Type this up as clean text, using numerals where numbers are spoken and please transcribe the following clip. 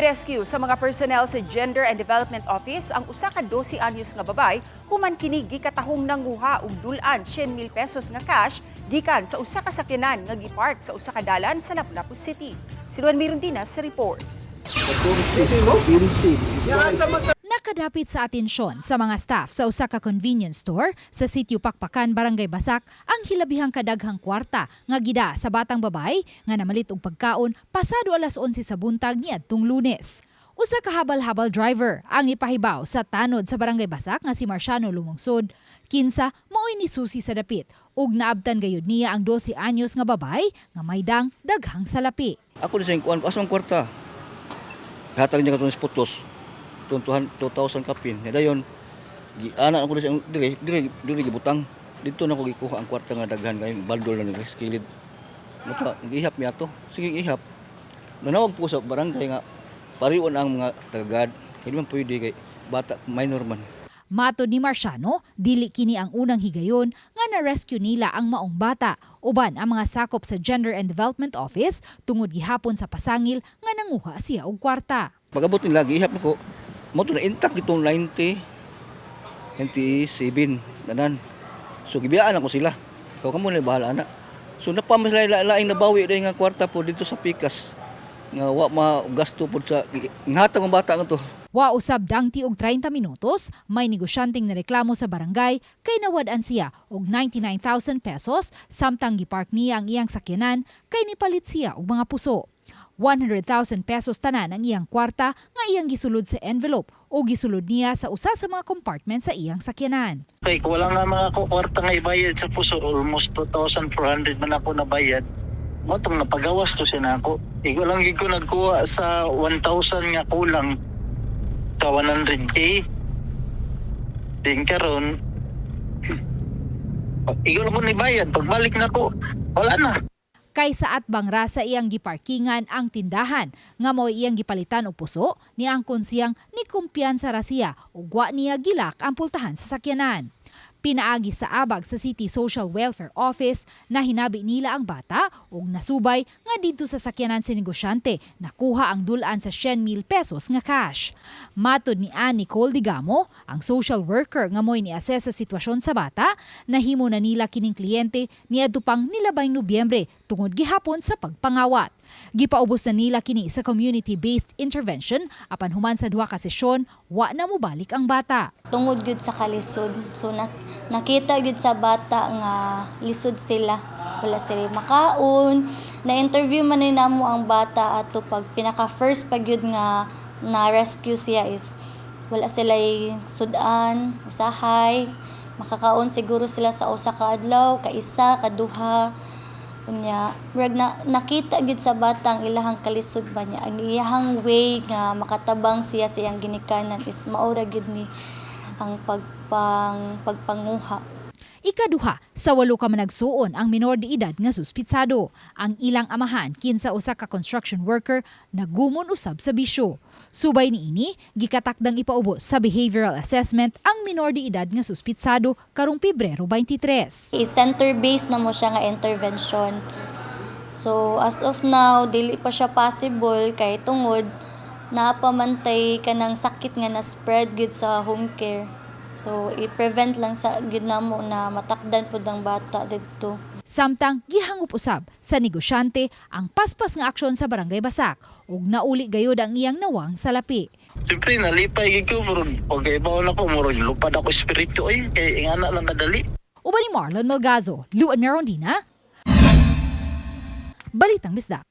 Girescue sa mga personnel sa Gender and Development Office ang usa ka 12 anyos nga babay human kini gikatahong nanguha og dul-an 100,000 pesos nga cash gikan sa usa ka sakyanan nga gipark sa usa ka dalan sa Lapu-Lapu City. Si Luan Mirundina sa report. Nakadapit sa atensyon sa mga staff sa usa ka convenience store sa Sitio Pakpakan, Barangay Basak ang hilabihang kadaghang kwarta nga gida sa batang babay nga namalit og pagkaon pasado alas 11 sa buntag niadtong Lunes. Usa ka habal-habal driver ang ipahibaw sa tanod sa Barangay Basak nga si Marciano Lumungsod, kinsa maoy ni susi sa dapit ug naabtan gayud niya ang 12 anyos nga babay nga maydang daghang salapi. Ako ni sa kuan, asa man kwarta? Hatag niya katong putos. 2,000 kapin. Nga dayon giana ako sa dire dire dire gibutang. Dito na ko gikuha ang kwarta nga daghan kay baldol na nila kilid. Mata gihap mi ato. Sige ihap. Nanawag po sa barangay nga parion ang mga tagagad. Hindi man pwede kay bata minor man. Matod ni Marciano, dili kini ang unang higayon nga na-rescue nila ang maong bata uban ang mga sakop sa Gender and Development Office tungod gihapon sa pasangil nga nanguha siya og kwarta. Pag-abot nila gihap nako. Mo to na intact itong 90 97 tanan. So gibiyaan ako sila. Ikaw kamo na bahala ana. So napamas sila laing nabawi dahil nga kwarta po dito sa pikas nga wa ma gasto po sa nghatag ang bata nga to. Wa usab dangti og 30 minutos, may negosyanteng nareklamo sa barangay kay nawad-an siya og 99,000 pesos samtang gipark niya ang iyang sakyanan kay nipalit siya og mga puso. 100,000 pesos tanan ang iyang kwarta nga iyang gisulod sa envelope o gisulod niya sa usa sa mga compartment sa iyang sakyanan. Kay wala nga mga ko kwarta nga ibayad sa puso, almost 2,400 man ako nabayad. Mo tong napagawas to siya nako. Igo lang gid ko nagkuha sa 1,000 nga kulang sa 100K. Din karon igo lang ko nibayad, pagbalik nako wala na. Kay sa atbang ra sa iyang giparkingan ang tindahan nga mao iyang gipalitan og puso, niangkon siyang nikumpiyansa ra siya ug wa niya gi-lock ang pultahan sa sakyanan. Pinaagi sa abag sa City Social Welfare Office na hinabi nila ang bata ug nasubay nga didto sa sakyanan si negosyante nakuha ang dul-an sa 100,000 pesos nga cash. Matod ni Ann Nicole Digamo, ang social worker nga mo'y ni-assess sa sitwasyon sa bata, nahimo na nila kining kliyente niadto pang nilabay Nobyembre tungod gihapon sa pagpangawat. Gipaubos na nila kini sa community-based intervention apan human sa duha ka sesyon, wa na mobalik ang bata. Tungod gyud sa kalisod. So nakita gyud sa bata nga lisod sila. Wala sila makaon. Na-interview man ni namo ang bata ato pag pinaka first pag gyud nga na rescue siya is wala sila sudan, usahay. Makakaon siguro sila sa usa ka adlaw, kaisa, kaduha. Unya, murag na, nakita gyud sa bata ang ilahang kalisod ba niya. Ang iyahang way nga makatabang siya sa iyang ginikanan is maura gyud ni ang pagpanguha. Ikaduha sa walo ka managsuon ang minor de edad nga suspitsado. Ang ilang amahan kinsa usa ka construction worker nagumon usab sa bisyo. Subay niini, gikatakdang ipaubos sa behavioral assessment ang minor de edad nga suspitsado karong Pebrero 23. I-center-based na mo siya nga intervention. So, as of now, dili pa siya possible kay tungod napamantay kanang sakit nga na spread gid sa home care. So, i-prevent lang sa gid namo na matakdan pud ang bata didto. Samtang gihangop usab sa negosyante ang paspas nga aksyon sa Barangay Basak ug nauli gayod ang iyang nawang salapi. Siyempre nalipay gid ko, murag pag ibaw na ko murag lupad ako espiritu ay kay ingana lang kadali. Uban ni Marlon Malgazo, Luan Merondina, Balitang Bisdak.